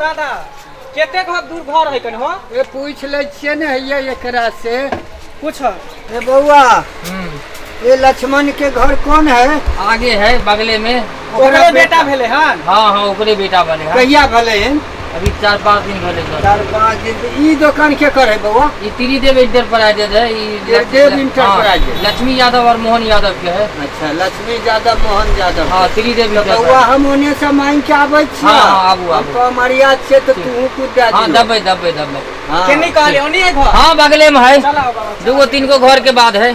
दादा कते घर दूर घर है कन हो? ए पूछ लै छियै ने हैया एकरा से। पूछ। ए बौआ, ए लक्ष्मण के घर कौन है? आगे है बगले में। ओकरे बेटा भेले हन। हाँ हाँ, ओकरे बेटा बने हन। कहिया भेले हन? अभी 4-5 दिन भेले सर। 4-5 दिन। तो ई दुकान के करे बौआ? ई त्रिदेव इंटरप्राइजेज है। ई त्रिदेव इंटरप्राइजेज। हाँ, लक्ष्मी यादव और मोहन यादव के है। अच्छा, लक्ष्मी यादव मोहन यादव। हाँ, त्रिदेव तो इंटरप्राइजेज। बौआ हम ओने से मांग के आबै छियै। हाँ, हाँ, आबू, हम आबू। कमरिया छियै तो तू कुछ दे हाँ, दियो। दबे दबे दबे। हाँ। केनी कहले ओनी है घर? हाँ, बगले में है। चला बाबा, चला। 2 3 गो घर के बाद है।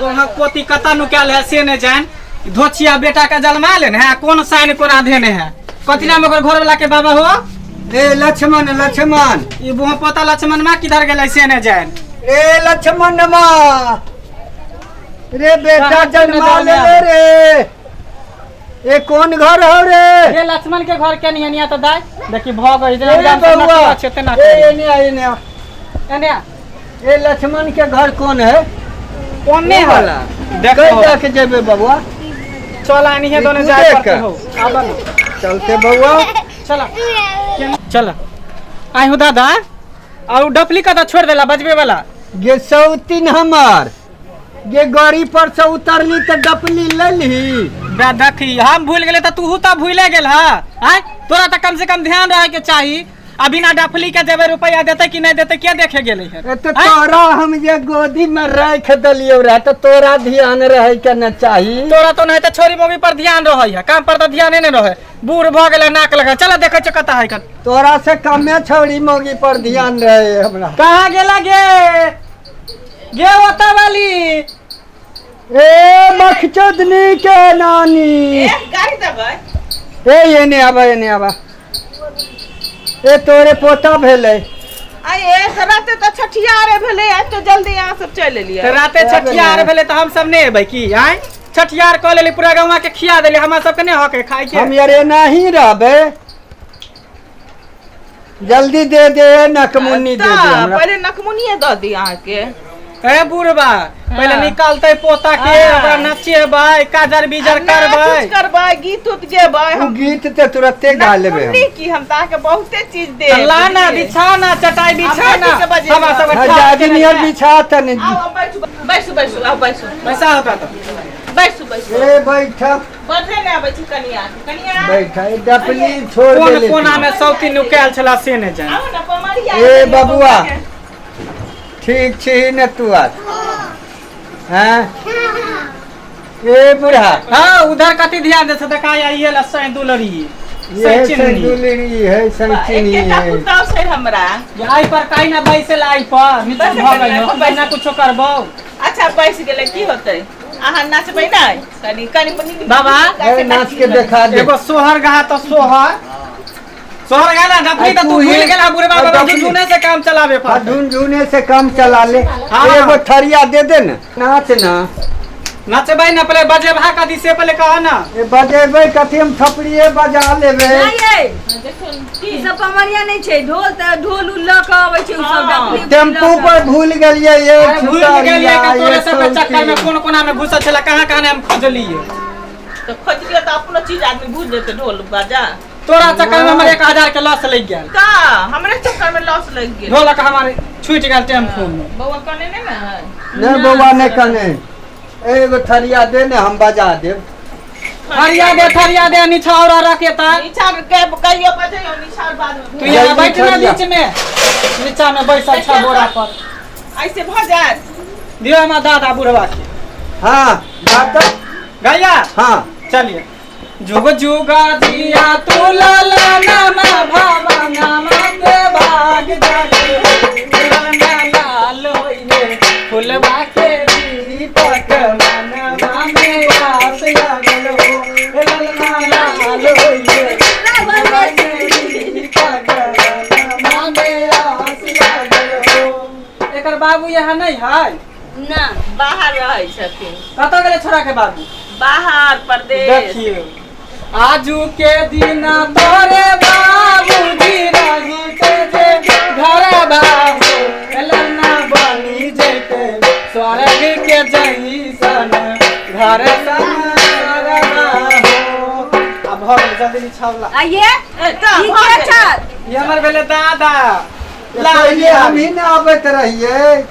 गोहा पोती कता नुकायल है से नहीं जान। धोचिया बेटा के जलमा लेने है, कोन साइन कोना धेने है। कथी नाम ओकर घर वाला के बाबा हो? ए लक्ष्मण, लक्ष्मण। ई बोहा पोता लक्ष्मण माँ किधर गेलै से नहीं जान। ए लक्ष्मण माँ रे बेटा कहाँ जन्मा जन्मा ले रे। ए कौन घर हो रे? ये लक्ष्मण के घर के नहीं तो दाई देखी भ गई ए जान बउआ, अच्छे ते ना। ए एने आ, एने आ। एने आ। ए लक्ष्मण के घर कौन है? कोने है? वाला। देखो। कई जाके जेबे बउआ? चल आनी है दोनों ई जाए कूदे पड़ते के। हो। आबा ना। चलते बउआ। चला चला आई हो दादा। और डफली का तो छोड़ देला बजबे वाला। गे सौतीन हमार गे गाड़ी पर से उतरली तो डपली लेली। बे देखी हम भूल गेले तो तू तो भूले गेल हा। आय तोरा तो कम से कम ध्यान रहे के चाही। आ बिना डफली के देबे रुपया देते कि नहीं देते के देखे गेले है? ए तो तोरा हम जे गोदी में राख देलियो रहे तो तोरा ध्यान रहे के न चाही। तोरा तो नहीं तो छोरी मम्मी पर ध्यान रहे है, काम पर तो ध्यान नहीं रहे। बूढ़ भ गेले नाक लगा। चला देखे छ कता है कन। तोरा से कमे छोरी मौगी पर ध्यान रहे हमरा। कहाँ गेला गे? गे ओता वाली। ए मखचोदनी के नानी। ए गाड़ी देबै। ए एने आबा, एने आबा। ए तोरे पोता भेलै। आ ए से राते तो छठियारे भेलै, आज तो जल्दी अहाँ सब चलि एलियै। तऽ राते छठियार भेलै तऽ हम सब नहि एबै की? आँय छठियार कऽ लेली, पूरा गाँव के खिया देली, हमरा सबके नहि हक है खाय के। हम यार एना ही रहबै। जल्दी दे दे नकमुन्नी दे दे हमरा। पहिले नकमुन्निये दऽ दी अहाँके। ए बुढ़बा पहिले निकालतै पोता के, हाँ। ओकरा नचेबै, काजर बीजर आ, करबै। नाच करबै, गीत उत गेबै। उ हम गीत तऽ तुरते गा लेबै हम। नकमुन्नी की हम तऽ अहाँके बहुते चीज देब। तऽ ला ना, बिछा ना, चटाई बिछा ना। हम बैठि के बजेबै। हमरा सबके हाँ, ठाढ़ जाजिम केने यार छै। बिछा तनी। आउ, आउ, बैठू, बैसू, बैसू, आउ, बैसू। पैसा होता तऽ। बैसू, बैसू। ए बैठ। बजे नहि आबै छै कनिया के। कनिया। बैठ, ए डपली छोड़ कोन देले। कोना में सौती नुकायल छला से नहि जान। आउ ना, पमरिया। ए बबुआ। ठीक छी ने तू आज? हैं? ए बुढ़ा। हाँ, उधर कथी ध्यान दे छै देखा ये लस्सा दुलरी। ये संदुलरी है, संचिनी एकेटा है। पुतहु छै हमरा। जे आइ पर काई ना बैसल आइ पर, मित्र बैस भऽ गेलै, गेल, बैस। ना कुछो करबौ। अच्छा बैस गेलै, की होतै? अहाँ नाचबै नै? कनी कनी कनी बाबा, ए नाच के देखा दे। एगो सोहर गा तो सोहर। सोहर गा ना, डफली तो तू भूल गेला बुढ़बा बाबा, झुनझुने से काम चलावे हाँ, पर। झुनझुने से काम चला ले। हाँ। एगो थरिया दे दे ना, नाच ना। नचबै ना पहले बजेबा कथी से पहले कह ना। ए बजेबै कथी, हम थपड़िए बजा लेबै। नहीं ये ई सब पमरिया नहीं छै, ढोल त ढोल उल ल के अबै छै उ सब हाँ। डफली टेम्पू पर भूल गेलियै ये। अरे भूल गेलियै का तोरे सब के ये चक्कर में कोन कोना में घुसल छला, कहाँ कहाँ हम खोजलियै। तऽ खोजलियै तऽ अपनो चीज आदमी भूल जेतै ढोल बाजा। तोरा चक्कर में हमर 1000 के लॉस लग गेल। का हमरे चक्कर में लॉस लग गेल। ढोलक हमारे छूट गेल टेम्पू में। बौआ कने नहि ने है? नहीं बौआ नहीं कने। एगो थरिया दे ने हम बजा देब। थरिया दे, थरिया दे, निछावरा रखे ता। निछार के कहियो बजैयो, निछार बाद में। तू यहाँ बैठ ना थरिया। बीच में, नीचा में बैसल छ बोरा पर। ऐसे भ जायत। दियो हमरा दादा बुढ़वा के। हाँ, दादा। गैया। हाँ। चलिए। जुग जुगा जिया तू लाला नामा भावा नामा के भाग जागे पुराना लाल होइने फुलवा के दीपक मनवा में आस लागल हो ललना लाल होइने फुलवा के दीपक मनवा में आस लागल हो। एकर बाबू यहाँ नहीं है? ना, बाहर रहै छथिन। कतऽ गेलै छोरा के बाबू? बाहर परदेश। देखियौ आजू के दिन तोरे बाबूजी रहिते जे घर बाबू ललना बनी जैते स्वर्ग के जैसन घर संसार बाबू। आ भ भऽ गेलै, जल्दी निछावला। आ ये ए, तऽ ई भऽ के गेलै। छथि? ई हमर भेलै दादा। ला, पहिले हम ही ने आबैत रहियै।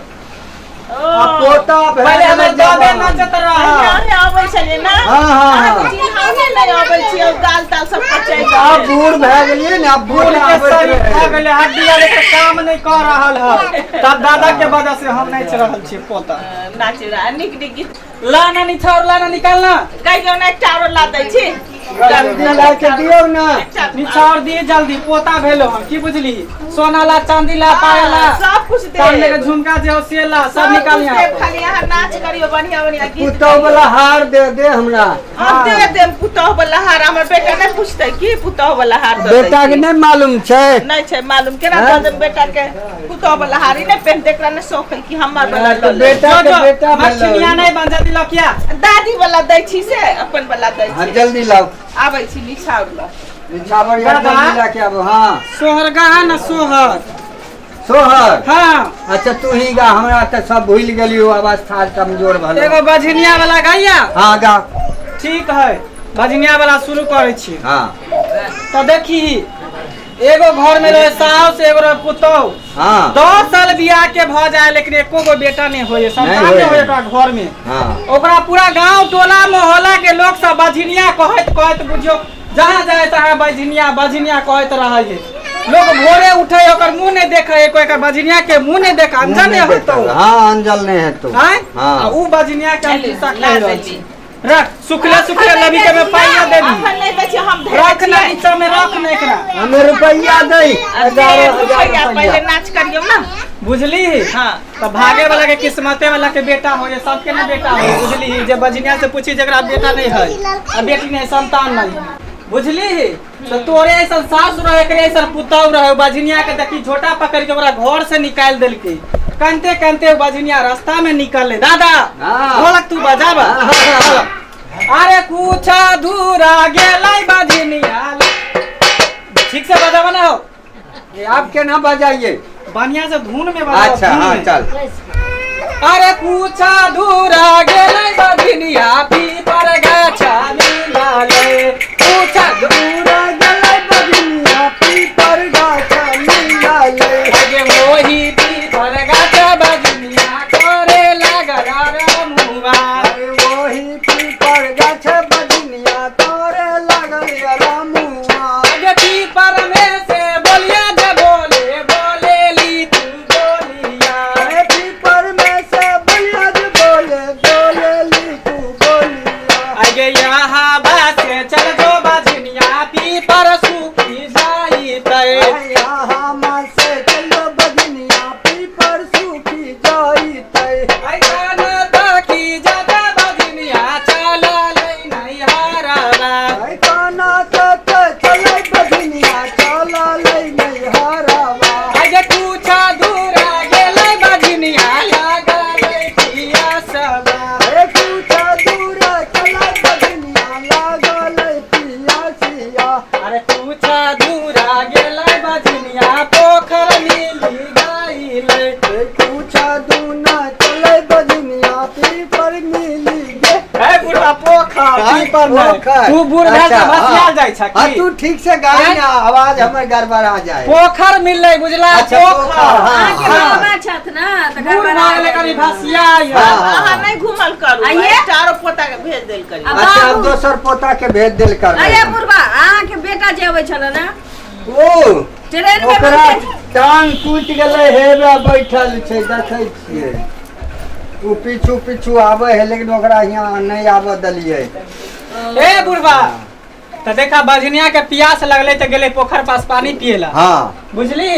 ओ, आ पोता भए पहिले गेलै हमर दादे जवान। नचत अहाँ रह। अहाँ अबै छलियै ने? हाँ, हाँ, अहाँ हाँ। तऽ चिन्हाओ नहि अबै छियै, ओ गाल ताल सब कचैत आब बूढ़ भए गेलियै ने, आब बूढ़ बूढ़ के आबैत शरीर भऽ रहै। गेलै, हड्डी आर एकर काम नहि कऽ रहल है, तब दादा के वजह से हम नाचि रहल छी पोता। नाच रहा नीक नीक गीत। ला ना निछावर, ला ना निकालना। कहियो ने एकटा आरो ला दै छी। जल्दी ला के दियौ ने। एकटा निछावर दिए जल्दी, पोता भेलो हम की बुझली? सोना ला, चांदी ला, पायल ला, सब कुछ दे। कान के झुमका जे हो से ला, सब निकाल यहाँ। खाली अहाँ नाच करियो, बढ़िया बढ़िया गीत। पुतहु वाला हार दे दे हमरा। हम दे देम पुतहु वाला हार। हमर बेटा नहि पुछतै की पुतहु वाला हार दऽ दै बेटा के छी? नहि मालूम छै? नहि छै मालूम, केना हैं? दऽ देम बेटा के पुतहु वाला हार? ई नहि पहिनतै, एकरा नहि शौक है कि हमर वाला तऽ लऽ ले। बेटा के बेटा मछलिया भेलै। नहीं बन, जल्दी लकिया। दादी वाला दै छी से अपन वाला दै हाँ छी। जल्दी लाओ। आबै छी निछाउर लऽ। निछावर यार। दादा। जल्दी ला के आबो। हाँ। सोहर गा ना, सोहर। सोहर? हाँ। अच्छा तू ही गा, हमरा तऽ सब भूलि गेलियो, अवस्था कमजोर भलो। एगो बझनिया वाला गैया। हाँ गा। ठीक है, बझनिया वाला शुरू करै छी। हाँ। तऽ देखी, एगो घर में रहे साउस, एगो रहे पुतहु। हाँ। 10 साल बियाह के भऽ जाए, लेकिन एको गो बेटा नहीं होए, संतान होए। नहीं होए ओकरा घर में। ओकरा पूरा गांव टोला मोहल्ला के लोग सब बझनिया कहैत कहैत, बुझियो जहाँ जाए तहाँ बझनिया बझनिया कहैत रहे है। लोग भोरे उठे, ओकर मुंह नहीं देखे एको, एकर बझनिया के मुंह नहीं देखे, अंजन नहीं होतो। हाँ, अंजल नहीं हेतौ। आँय? हाँ। आ ऊ बझनिया के हम खिस्सा ला कहि रहल देली। छी। रख, सुखले सुखले लबी के में पाइया देली। अखन नहि दै छी हम, धरै रख ना छियै। नीचा में रख ना एकरा। हमें रुपैया दै। 11,000 रुपैआ पहिले रुपैआ। नाच करियौ ने। बुझली? हाँ। तऽ भागे वाला के किस्मते वाला के बेटा हो, सबके ना बेटा हो, बुझली? जे बजनिया से पूछी, जकरा बेटा नहीं है आ बेटी नहीं, संतान नहीं, बुझली? तऽ तोरे ऐसा सास रहे, एकरे ऐसा पुतहु रहे। बजनिया के देखी झोटा पकड़ के ओकरा घर से निकाल देलकै। कनते कनते बजनिया रास्ता में निकलले। दादा, ढोलक तू बजाबा। हाँ। अरे कुछ अधूरा गेलै बजनिया। ठीक से बजाबा ना हो। ये आप केना बजाइए? बढ़िया से धुन में बजाओ। अच्छा। धुन हाँ में। चल। अरे कुछ अधूरा गेलै बजनिया, पीपर गाछा मिललै। कुछ पूरा गेलै बजनिया, पीपर गाछा मिललै। अगे मोही पीपर गाछा बजनिया करे लागल रमुआ। अरे वही पीपर गाछ बजनिया तोरे लागल रामुआ। अगे पीपर में से बोलिया जे बोले बोलेली तू बोलिया। अरे पीपर में से बोलिया जे बोले बोलेली तू बोलिया। अगे यहाँ बासे चल जो बजनिया, पीपर सूखी जाई तै। यहाँ से चलो बजनिया, पीपर सूखी जाई तै। ऐसा ताकी जाता बजनिया चला लै नहीं हारावा। ऐ काना तो चलै बजनिया चला लै नहीं हरावा। अगे कुछ दूरा गेलै बजनिया, लागलै पियासबा। अरे कुछ दूर चलै बजनिया, लागल पियासिया। अरे कुछ दूरा गेलै बजनिया, पोखर मिली गइलै। ए कुछ दूना चलै बजनिया, पीपर मिली गे। ए बुढ़ा, पोखर, पीपर नहि। पोखर। तू बूढ़ भेल अच्छा, तऽ भसियाल हाँ। जाइ छ हाँ की? तू ठीक से गाई आँय? ना, आवाज हमर गड़बड़ा जाए। पोखर मिललै, बुझला? अच्छा, पोखर। पोखर, हाँ, अहाँके हाँ। बाबा छथि ना तऽ बूढ़ गड़बड़ा भऽ गेलै, कनि भसिया। हाँ, हाँ। अहाँ नहि घुमल करू। आइए। एकटा आरो पोता के भेज देल करियौ। आ अच्छा, अब बाबू। दोसर पोता के भेज देल कर। अरे बुढ़बा, अहाँके बेटा जे अबै छल ने ओ ट्रेन में ओकरा बैठे- टांग टूटि गेलै, हेबे बैठल छै, देखै छियै। ओ पीछू पीछू आबै है, लेकिन ओकरा यहाँ नहि आबऽ देलियै। ए बुढ़बा, तऽ देखा, बजनिया के प्यास लगलै तऽ गेलै पोखर पास पानी पिए ला। बुझली?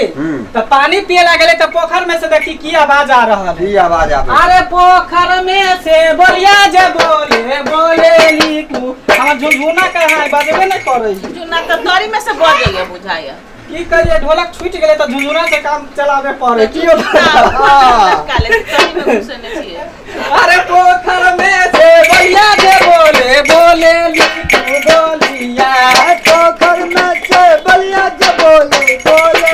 तऽ पानी पिए ला गेलै तऽ पोखर में से देखी की आवाज आ रहल है। की आवाज आबै? अरे पोखर में से बोलिया जे बोले बोले कू। हमर झुनझुना कहाँ है? बजबे नहीं करै। झुनझुना तऽ तरी में से बजैया बुझाइया। की करिए, ढोलक छूटि गेलै तऽ झुनझुना से काम चलाबे पड़े की। काले तरी में घुसेने छियै। अरे पोखर में से बोलिया जे बोले बोले ली तू बोलिया। पोखर में से बलिया जे बोले बोले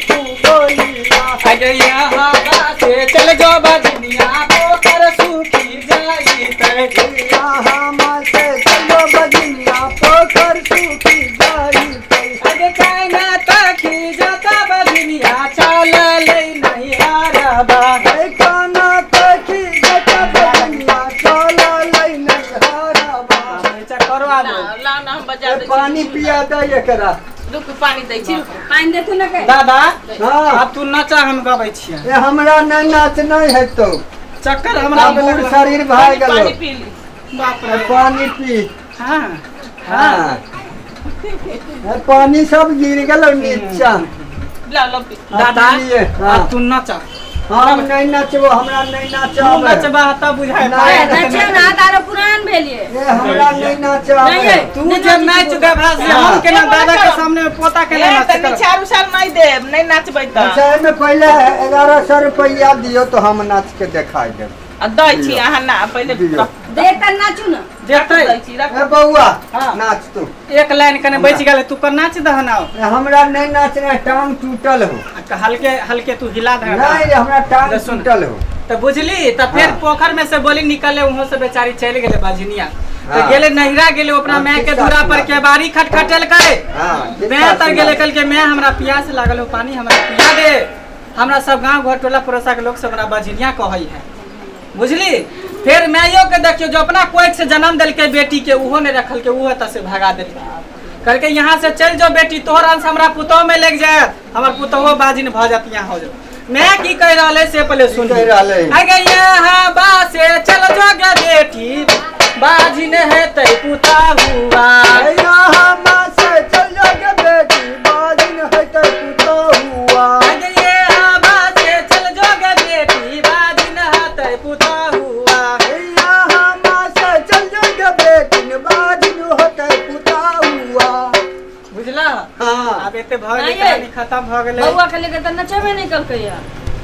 तू बोलिया। अरे यहाँ से चल जो बजनिया, पोखर सूखी जाई तै। यहाँ से चलो बजनिया, पोखर सूखी पानी पिया दे एकरा। रुक, पानी दै छी, रुक। पानि देथु ने के। दादा, हाँ। आब तू नचा, हम गबै छियै। ए हमरा नहीं नाच नहीं हेतौ। चक्कर हमरा आब बूढ़ शरीर भए गेलो। पानी पी ली। बाप रे। पानी पी। हाँ हाँ। हाँ, ए पानी सब गिर गेलो नीचा। ला लो पी। दादा, पी लिए। हाँ। आब तू नचा। हम नहीं नचबो, हमरा नहीं नाच तू आबै। नचबा तब बुझाय। नहीं। नचियौ ना, तारो पुरान भेलिए। ए हमरा नहीं नाच आबै। नहीं। तू जे नाच देबा से हम केना दादा के सामने पोता के ए नाच तनी करब? चारू साल नहीं देब, नहीं नाचबै तऽ। अच्छा, एहिमे पहिले 1100 रुपैआ दियौ तो हम नाच के देखाय देब। आ दै छी अहाँ ना पहिले। दियौ। देख तऽ नाचू ना। देखतै। दै छी, रख। ए बौआ, हाँ। नाच तू। एक लाइन कने बचि गेलै, तू कर नाच दहन आउ। ए, हमरा नहीं नाचना, टांग टूटल हो। हल्के हल्के तू हिला दह। नहीं, हमरा टांग ले सुन। टूटल हो। तऽ बुझली तऽ फेर हाँ। पोखर में से बोली निकले, वहां से बेचारी चलि गेलै बझनिया तऽ। हाँ। गेलै नहिरा, गेलै अपना हाँ, माय के किस्सा दूरा पर सुना। के बारी खटखटेलकै। हाँ, किस्सा मैं तर सुना। गेलै, कहलकै मैं हमरा प्यास लागल हो, पानी हमरा पिया दे। हमरा सब गांव घर टोला पड़ोसा के लोग सब हमरा बझनिया कहै है, बुझली? फेर माइयो के देखियो, जो अपना कोख से जन्म देलकै बेटी के, उहो नहीं रखलकै, उहो एतऽ से भगा देलकै। कहलकै यहाँ से चलि जाओ बेटी, तोहर अंश हमरा पुतोह में लग जायत, हमर पुतोहो बाजिन भऽ जात, यहाँ हो जाओ। मैं की कहि रहल है से पहले सुन। की कहि रहल है? अगे यहाँ बासे चल जो गे बेटी, बाजिन हेतै पुतहुआ। यहाँ से चल जागे बेटी, बाजिन हेतै पुतहुआ। अगे यहाँ बासे चल जो गे बेटी, बाजिन हेतै पुतहुआ। यहाँ से चल जागे बेटी, बाजिन हेतै पुतहुआ। बुझला? हाँ। आब एते भऽ गेलै। नहीं। कहानी खत्म भऽ गेलै। बौआ के लेके तऽ नचेबे नहि केलकै या।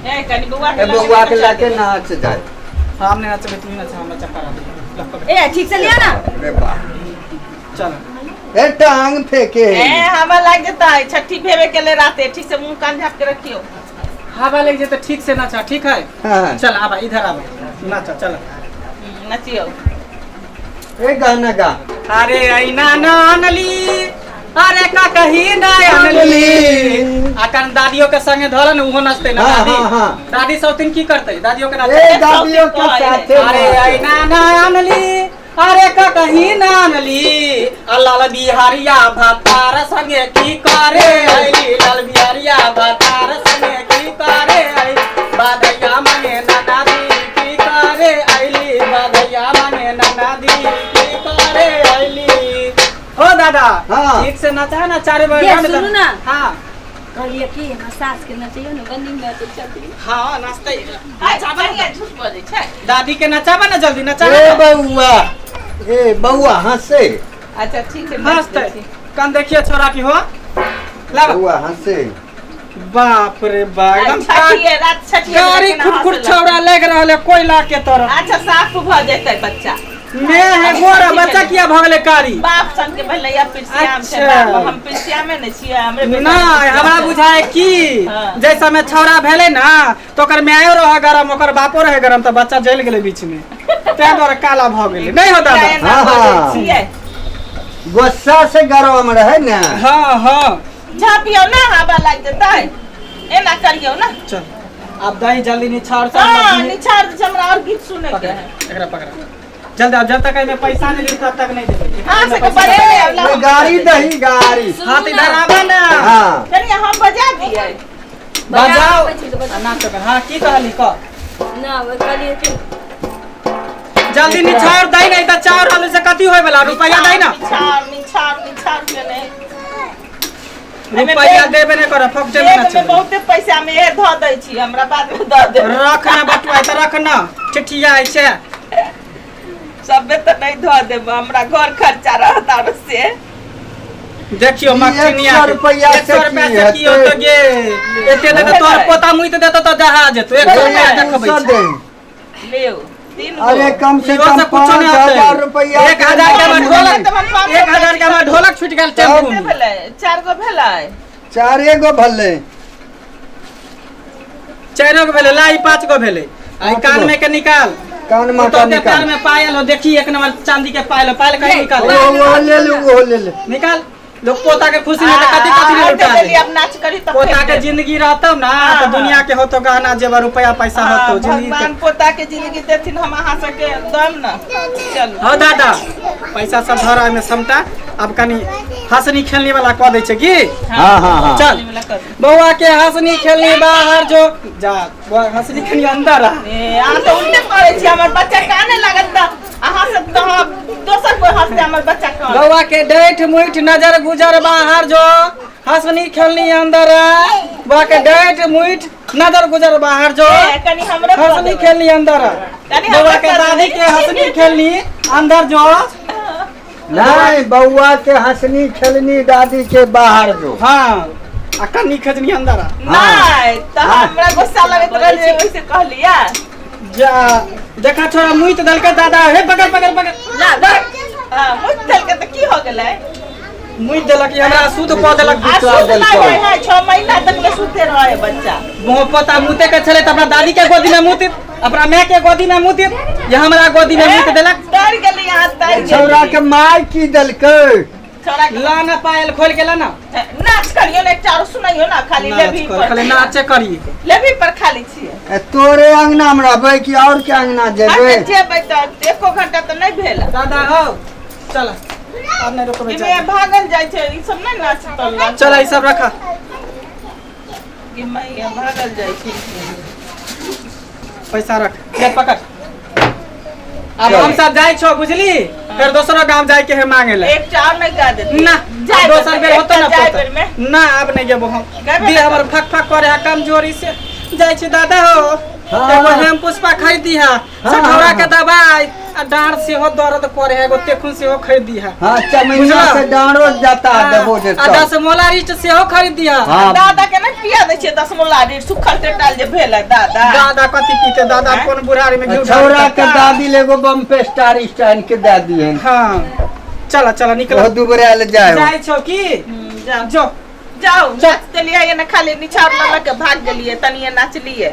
ए कनी बौआ के ए बौआ के लऽ लके नाच जाय। हम नहि नचबै, तू नच, हमरा चक्कर आबै। लऽ पकड़। ए ठीक से लिया ना। रे बा। चल। ए टांग फेके। ए हवा लागि जेतै, छठी भेबे केले राते, ठीक से मुंह कान झाँप के रखियो। हवा लग जेतै, ठीक से नचा, ठीक है? हाँ। चल आबा, इधर आबा, नाचा, चल। नचियौ। ए गाना गा। अरे ऐना न अनली, अरे का कही ना अनली। आ कन दादियो के संगे धरल ने, उहो नचतै ना। हाँ, दादी। हाँ, हाँ। दादी सौतीन की करतै, दादियो के ए नचतै। दादियों के साथे। अरे ऐना न अनली, अरे का कही ना अनली, आ लाल बिहारिया भतार संगे की करे अइली, लाल बिहारिया भतार संगे की करे अइली, बाधैया मांगे नाना दी की करे अइली, बाधैया मांगे नाना दी की करे अइली। हो दादा। हाँ। ठीक से नचा ना चारे बगल। ये सुनू ना। हाँ। कहलिए कि हमरा सास के नचैयो ने, बड़ नीक नचै छथिन। हाँ, नाचतै। अच्छा, बढ़िया झूठ बजै छै। दादी के नचाबा ना, जल्दी नचाबा। ए बौआ, ए बौआ हंसे। अच्छा ठीक छै, नाच हंसतै। दै छी। कन देखिए छोरा की हो लाबा। बौआ हंसे। बाप रे बाप, एकदम छठिए रात, छठिए गाड़ी केना खुटखुट हँसै छौड़ा लग रहल है कोयला के तरह। अच्छा, साफ भऽ जेतै बच्चा। मैं है गोरा, बच्चा किया भऽ गेलै कारी? बाप सन के भेलै या पिरसियाम छै। अच्छा। बाप, हम पिरसियामे ने छियै, हमरे बेटा नहीं, पिरसियाम हमरा छै। बुझाए की हाँ। जै समय छौड़ा भेलै ना तो ओकर मायो रहे गरम, ओकर बापो रहे गरम, तऽ बच्चा जलि गेलै बीच में, ताहि दुआरे काला भऽ गेलै। नहीं हो दादा? एना हाँ, बजै हाँ। छियै। गुस्सा से गरम रहे ना। हाँ हाँ। झाँपियौ ना, हवा लागि जेतै, एना करियौ ना। चल आब दही जल्दी निछाड़। हाँ, निछाड़ दै छै, हमरा और गीत सुनै के पकड़ है। एकरा पकड़ जल्दी। आब जब तक एहिमे पैसा नहीं दी तब तक नहीं देबै। हाँ से बड़े ए गाड़ी दही गाड़ी। हाँ तऽ इधर आबा ना। हाँ। कनिया हम बजा दियै। बजाओ। बजाओ, बजाओ। नाच कर। हाँ, की कहली कह। ना, वो कहलिए कि जल्दी निछाड़ दही, नहीं तऽ चाउर आलू से कथी होय वाला? रुपया दही ना। निछाड़ निछाड़ निछाड़ के नहीं एहिमे रुपया देबे नहीं कर, फोकटे में बैग ना में चल। बहुते पैसा में हे धऽ दै छी, हमरा बाद में दऽ देब। रख ना बटुआ तऽ रख ना, चिठिया छै। सबे तऽ नहीं धऽ देब, हमरा घर खर्चा रहत आरो से। देखियो ई मखनिया 100 रुपैया 100 से रुपया की से की हेतै? होतो गे? एते देते तोहर पोता मुइत देतो तऽ जहाज जेतो। 100 रुपया देखबै सौ छै। दे। लेउ तीन गो। अरे कम से इहो कम से कुछो पाँच नहीं होतै। हजार रुपया। 1000 के हमर ढोलक, तऽ 1000 के हमर ढोलक छुटि गेल टेम्पू कते में। भेलै? चार गो भेलै। चारे गो भले। चारि गो भेलै, ला ई पाँच गो भेलै। आ ई पाँच कान गो। में के निकाल। कान में तो का के पैर निकाल। में पायल हो, देखी एक नंबर चांदी के पायल हो, पायल कहीं निकाल। ओ वो ले ले, वो ले ले। निकाल। लोग पोता के खुशी में तऽ कथी कथी आ, लुटा आ, दे। देली, अब नाच करी तऽ पोता फेर के देब। जिंदगी रहतौ ना हाँ, तऽ दुनिया के होतो गहना जेवर रुपया पैसा हाँ, होतो जिंदगी भगवान के। पोता के जिंदगी देथिन, हम अहाँ सबके दम ना चलू। हो दादा, पैसा सब धर एहिमे समटा। अब कनी हंसनी खेलनी वाला कऽ दै छै की? हाँ हाँ हाँ। चल बौआ के हंसनी खेलनी बाहर जो जा, बौआ हंसनी खेलनी अंदर आ। ए, अहाँ तऽ उल्टे करै छी, हमर बच्चा काने लागत तऽ अहाँ सब तऽ हम दोसर कोइ हंसते, हमर बच्चा काने। बौआ के डैठ मुठ नजर गुजर बाहर जो, हंसनी खेलनी अंदर आ। बौआ के डैठ मुठ नजर गुजर बाहर जो, ए, कनी हमरो कऽ हंसनी देबै। खेलनी अंदर आ। कनी बौआ हमरो के कऽ दादी देबै। के हंसनी खेलनी अंदर जो। नहीं, बउआ के हंसनी खेलनी दादी के बाहर जो। हाँ, आ कन्नी खजनी अंदर आ। नहि तऽ हाँ। हमरा गुस्सा लगैत रहै जे ओइसे कहलियै। जा देखा छोरा मुइत देलकै दादा, हे पकड़ पकड़ पकड़। ला ला। हाँ, मुइत देलकै तऽ की हो गेलै? मुइत देलक ई हमरा शुद्ध कऽ देलक। आ गुस्सा शुद्ध देलकै। नहि होइ है, 6 महीना तक ले शुद्धे रहै है बच्चा। मोहब्बत आ मुते के छलै तऽ अपना दादी के गोदी में मुतित, अपना माय के गोदी में मुतित, ये हमरा गोदी में मुइत देलक। डर गेली अहाँ, डर गेली। छौड़ा के माय की देलकै? छौड़ा के ला ना पायल खोल के ला ना। नाच करियो ने, एकटा आरो सुनैयो ना, खाली नाच लेभी कर, पर। खाली नाचे करी। लेभी पर खाली छियै। ए, तोरे अंगना में रहबै कि और के अंगना जेबै? हट जेबै तऽ एको घंटा तऽ नहि भेल। दादा हो चल, आब नहि रोकबै। इमे चल भागल जाइ छै, ई सब नहि नाचतल। चल ई सब रख। गे मैया, भागल जाइ छै। पैसा रख, ले पकड़। अब हम सब जाइ छो बुझली, फिर दोसरो गांव जाय के है मांगे ले। एकटा और नहि गा देतै? ना जाय दोसर बेर होतो ना जाय पोता। बेर में। ना अब नहीं गेबो हम। गेबे दिल ना हमर फक फक करे है कमजोरी से। जाइ छी दादा हो। हाँ। एगो हेम पुष्पा खरीदी है, हाँ, सठौरा हाँ, के दवाई आ डाँड़ सेहो दर्द करे है, एगो तेखुन सेहो खरीदी है। हाँ, चमैया बुझला? से डाँड़ो जाता देबो जे आ सब। 10 मोलारिस्ट सेहो खरीदी है। हाँ। दादा के नहि पिया दै छियै दसमोला सुखल टेटाल जे भेल है दादा। दादा कथी पीते दादा, हैं? कोन बुढ़ारी में घी छौड़ा के दादी ले एगो बम पे स्टार स्टैंड के दे दिहन। हाँ चल चल निकल। ओ दुबरायल जाय। जाइ छौ की? जाओ जो जाओ, नाचते लिए ना, खाली निछाड़ लऽ लऽ के भाग गेलियै, तनिये नाचलियै।